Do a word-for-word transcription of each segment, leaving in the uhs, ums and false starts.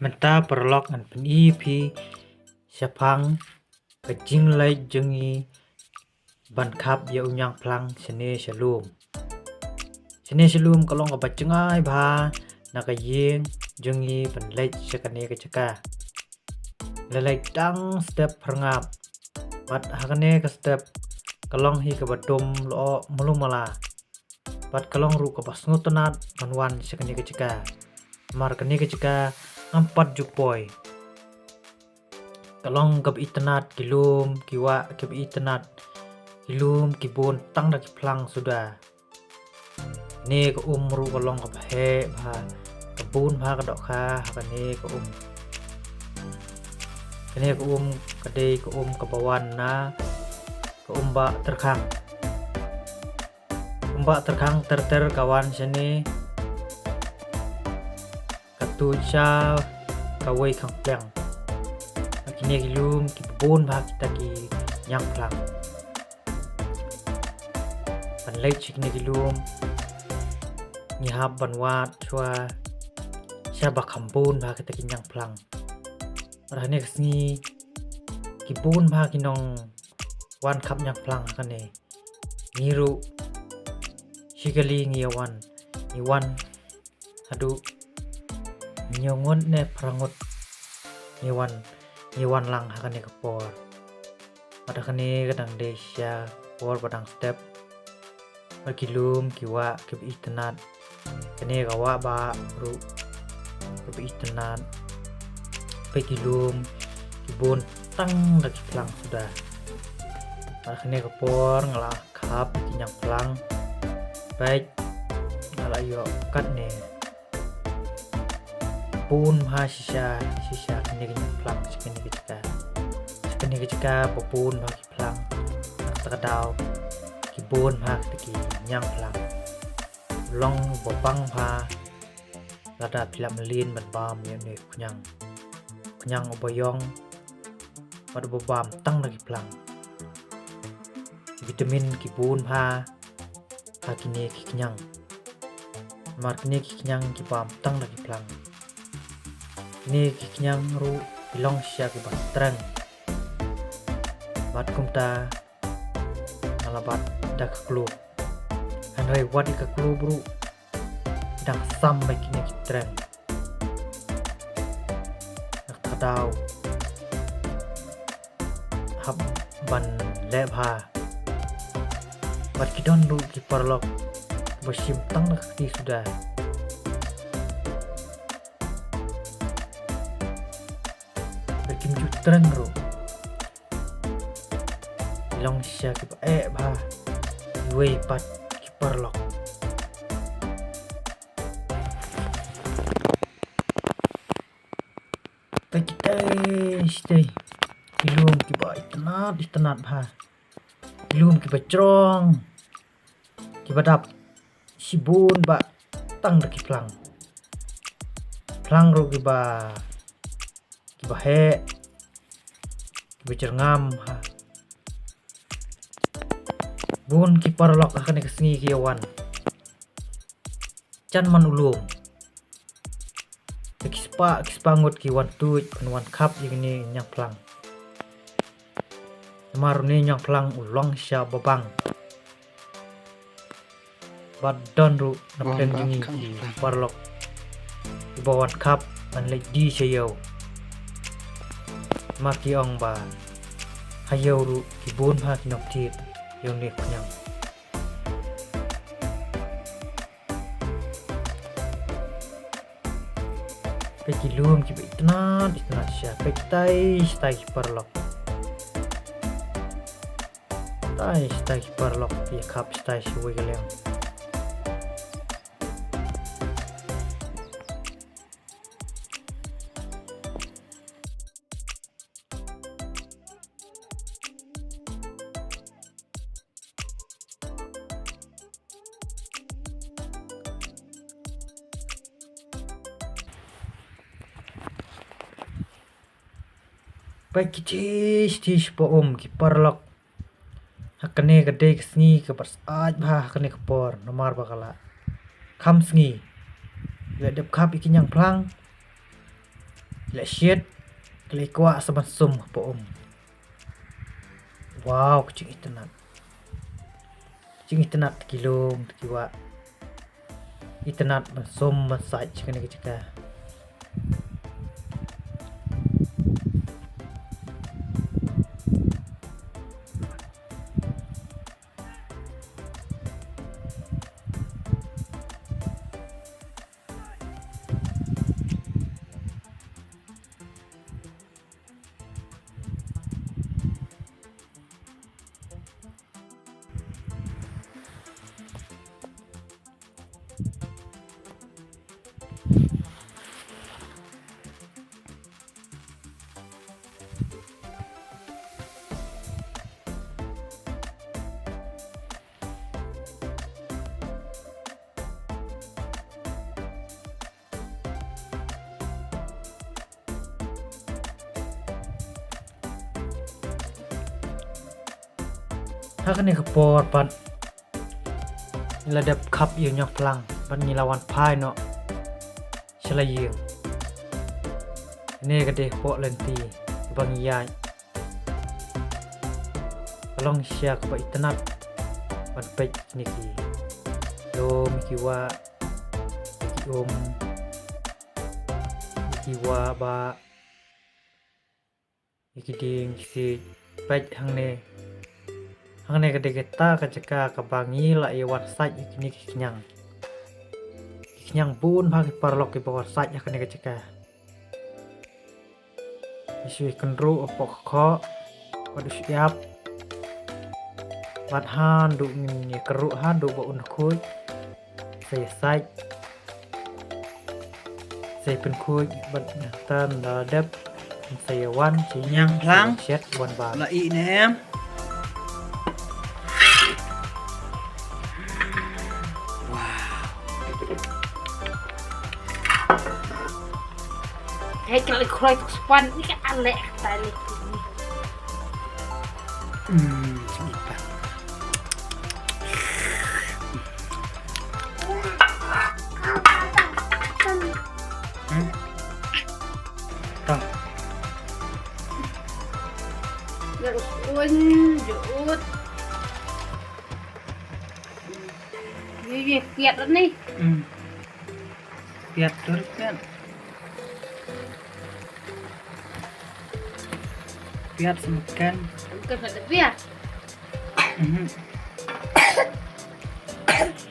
Mynta paralok ngan pyni phi shaphang ka jingleit jong ngi ban khap ïa u ñiangphlang shane sha lum. Shane sha lum ka long kaba jngai bha na ka ïing jong ngi ban leit sha kane ka jaka. La leit tang step pyrngap. Bad ha kane ka step ka long hi kaba dum lyoh malu mala. Bad ka long ruh kaba sngewtynnat ban wan sha kane ka jaka. Namar kane ka jaka ngam pat ju poi. Ka long kaba itynnat, ki lum ki wah kiba itynnat, ki lum ki bun tang da ki phlang suda. Kane ka um ruh ka long kaba heh bha, ka bun bha ka dohkha ha kane ka um. Kane ka um ka dei ka um kaba wan na ka um Bah Tyrkhang. Um Bah Tyrkhang ter ter ka wan shane, ka tuid sha kawei khang pliang. Ha kine ki lum kiba bun bha kita ki ñiangphlang. Ban leit sha kine ki lum ngi hap ban wad shuwa shaba kham bun bha kita ki ñiangphlang. Bad ha kane ka sngi ki bun bha ki nongwan khap ñiangphlang ha kane. Ngi ruh shi kali ngi ïa wan, ngi wan haduh hynñiew ngut ne phra ngut ngi wan, ngi wan lang ha kane ka por. Bad ha kane ka dang dei shisha ka por ba dang step. Bad ki lum ki wah kiba itynnat. Kane ka wah bah ruh kaba itynnat. Peit ki lum ki bun tang da ki phlang suda. Bad ha kane ka por nga la khap ki ñiangphlang. Peit nga la ïoh katne. Bun bha shisha shisha kine ki ñiangphlang sha kane ka jaka. Sha kane ka jaka ba bun bha ki phlang. Kata ka daw ki bun bha kita ki ñiangphlang. Long ba bang bha lada phi lah mlien ban bam ïa une u khñiang. Khñiang uba ïong bad uba bam tang da ki phlang. Vitamin ki bun bha ha kine ki khñiang. Namar kine ki khñiang ki bam tang da ki phlang. Kine ki khñiang ruh ki long shisha kiba streng. Bad kumta nga la bat da ka klub. Hynrei wat ïa ka klub ruh ki dang sam bad kine ki tren. Nga kata ka daw hap ban leh bha. Bad ki don ruh ki paralok ba shim tang da ka kti suda. Bad kim ju tren ruh. Ki long shisha kiba eh bha. Iwei pat ki paralok. Peit kitei shatei ki lum kiba itynnat itynnat bha. Ki lum kiba jrong kiba dap shibun ba tang da ki phlang. Phlang ruh kiba kiba heh kiba jyrngam ha. Bun ki paralok ha kane ka sngi ki ïa wan. Jan man u lum. Te ki spah ki spah ngut ki wan tuid ban wan khap ïa kine ñiangphlang. Namar une ñiangphlang u long shisha ba bang. Bad don ruh na pdeng jong ngi ki paralok kiba wan khap ban leit die sha ïew. Namar ki ong ba ha ïew ruh ki bun bha ki nongthied ïa une u khñiang. Peit ki lum kiba itynnat itynnat shisha. Peit kitai shitai ki paralok. Kitai shitai ki paralok ki khap shitai shawei ka liang. Peit ki tish tish pa um ki paralok. Ha kane ka dei ka sngi kaba syaid bha ha kane ka por namar ba ka la kham sngi. La dep khap ïa ki ñiangphlang. Leh shit, ki la kwah sa ban sum hapoh um. Wow, ka jingitynnad. Ka jingitynnad ki long, ki wah. Itynnad ban sum, ban sait, sha kane ka jaka. Ha kane ka por pat la dep khap ïa u ñiangphlang bad ngi la wan phai noh sha la ïing. Kane ka dei ka por lynti ba ngi ïaid. Ka long shisha kaba itynnad ban peit kine ki lum, ki wah, ki um, ki wah ba ïa ki dieng ki siej. Peit hangne. Hangne ka dei kata ka jaka kaba ngi la ïa wan sait ïa kine ki khñiang. Ki khñiang bun bha ki paralok kiba wan sait ha kane ka jaka. Ngi shu ïa kynruh hapoh ka khoh bad u shyiap. Bad haduh ngin ïa kynruh haduh ba un khuid. Sa ïa sait. Sa ïa pynkhuid bad nangta ynda la dep sa ïa wan sha ïing, ñiangphlang, sa ïa shet wan bam. La ih ne em? Wow. Hei, ka la kroi tuk span ni ka alek ta lek ni. Hmm, sini pa. Hmm? Tang. Garuk un jut. Ye, ye, piat ni. Hmm. Piat tur piat. Piat sa meken. Bukan ada piat. Mhm.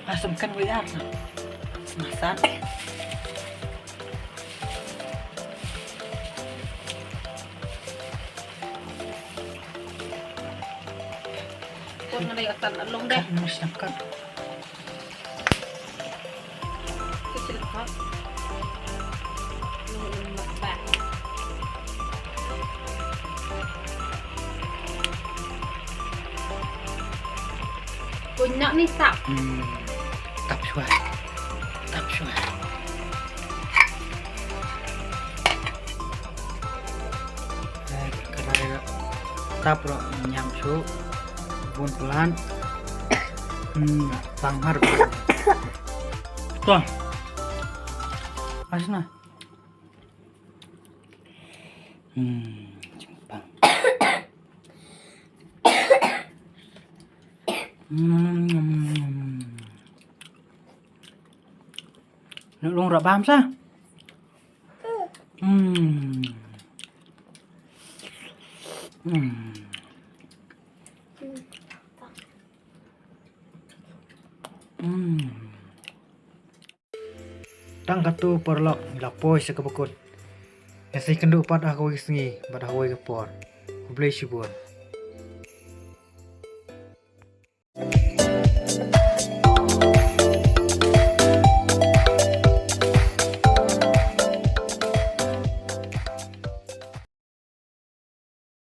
Ah, sa meken gue ya. Masak. Pun ngalai atan along deh. Kan mesti angkat. Kecil kok. Nung lemak bah. Pun nak ni tap. Hmm. Tap shuwa. Tap shuwa. Eh, kata dia. Tap ro nyam shu. Bun pelan. Hmm, tang har. Tuh. Asna. Hmm, jingpang. Hmm. Nuk long ra bam sa. Hmm. Hmm. Hmm. Tang katto paralok ngi la poi sha kaba kut. Ngin sa ïakynduh pat ha kawei ka sngi bad ha kawei ka por. Khublei shibun.